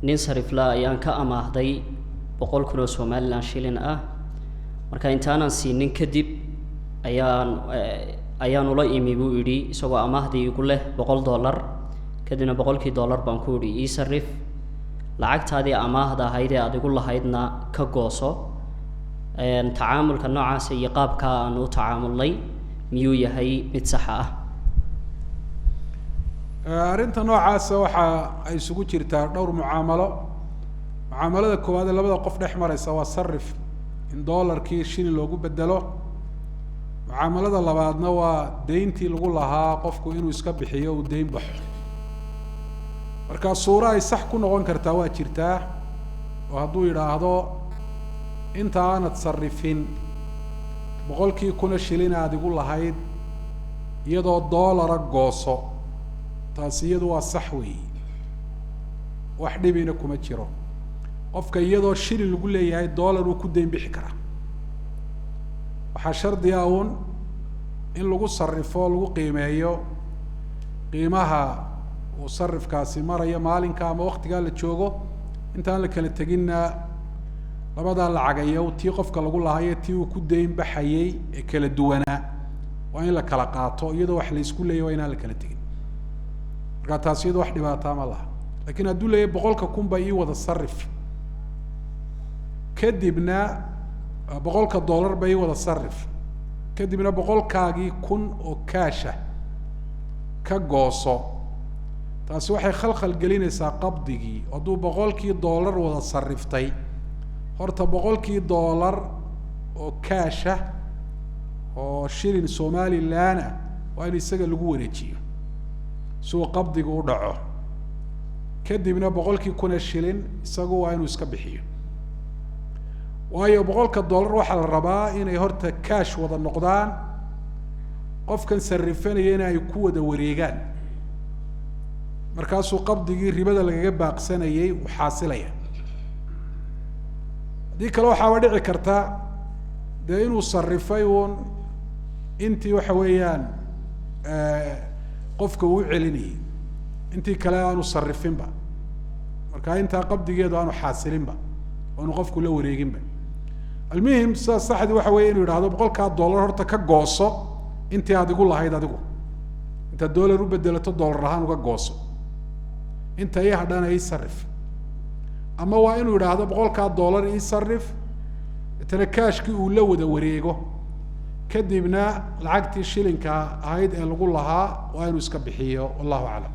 Nin sarifla ayaan ka amaahday 100,000 oo Somaliland shilin ah. Marka intaanan siinin kadib ayaan ula imi, buu idhi, isagoo amaahdii igu leh $100. Kadibna 100kii dollar baan ku idhi, "Ii sarif, lacagtaadii amaahda ahayd ee aad igu lahaydna ka gooso." Tacaamulka noocaasa iyo qaabkaa aan u tacaamulnay miyuu yahay mid saxa ah? Arrinta noocaasa waxa ay isugu jirtaa dhowr mucaamalo. Mucaamalada koowaad ee labada qof dhex mareysa waa sarif, in dollarkii shilin loogu bedelo. Mucaamalada labaadna waa deyntii lagu lahaa qofku inuu iska bixiyo, uu deyn baxo. Marka suuro ay sax ku noqon kartaa waa jirtaa, oo hadduu yidhaahdo, "Inta aanad sarifin, 100kii kuna shilin aad igu lahayd iyadoo dollara gooso," taasi iyadu waa sax weeyi, wax dhibina kuma jiro. Qofka iyadoo shilin lagu leeyahay dollar uu ku deyn bixi karaa. Waxaa shardiga uun in lagu sarifo, lagu qiimeeyo qiimaha uu sarifkaasi marayo maalinka ama waktigaa la joogo. Intaan la kala teginna labadaa lacagayow, tii qofka lagu lahayo, tii uu ku deyn baxayey ee kala duwanaa, waa in la kala qaato. Iyadoo wax la isku leeyay waa inaan la kala tegin. Marka taas iyadoo wax dhibaataa ma laha. Lakin hadduu leeyahy, "100ka kun ba ii wada sarif, kadibna 100ka dollar ba ii wada sarif, kadibna 100kaagii kun oo kaasha ka gooso," taasi waxay khalkhal gelinaysaa qabdigii. Hadduu 100kii dollar wada sariftay, horta 100kii dollar oo kaasha oo shilin Somaliland ah waa in isaga lagu wareejiyo si uu qabdigu u dhaco. Kadibna 100kii kun ee shilin isagu waa inuu iska bixiyo, waayo 100ka dollar waxaa la rabaa inay horta cash wada noqdaan, qofkan sarifanayana ay ku wada wareegaan. Markaasuu qabdigii ribada lagaga baaqsanayay uu xaasilaya. Haddii kale waxaaba dhici karta dee inuu sarifay uun intii waxa weeyaan qofka uu celinayay, intii kale aanu sarifinba. Marka intaa qabdigeedu aanu xaasilinba, aanu qofku la wareeginba. Almuhim, sida saxdii waxa weya inuu yidhahdo, "100kaa dollar horta ka gooso intii aad igu lahayd adigu. Intaad dollar u bedelato, dollar ahaan uga gooso, inta ii hadhana ii sarif." Ama waa inuu yidhaahdo, "100kaa dollar ii sarif," deetana kaashkii uu la wada wareego, kadibna lacagtii shilinka ahayd ee lagu lahaa waa inuu iska bixiyo. Wallahu aclam.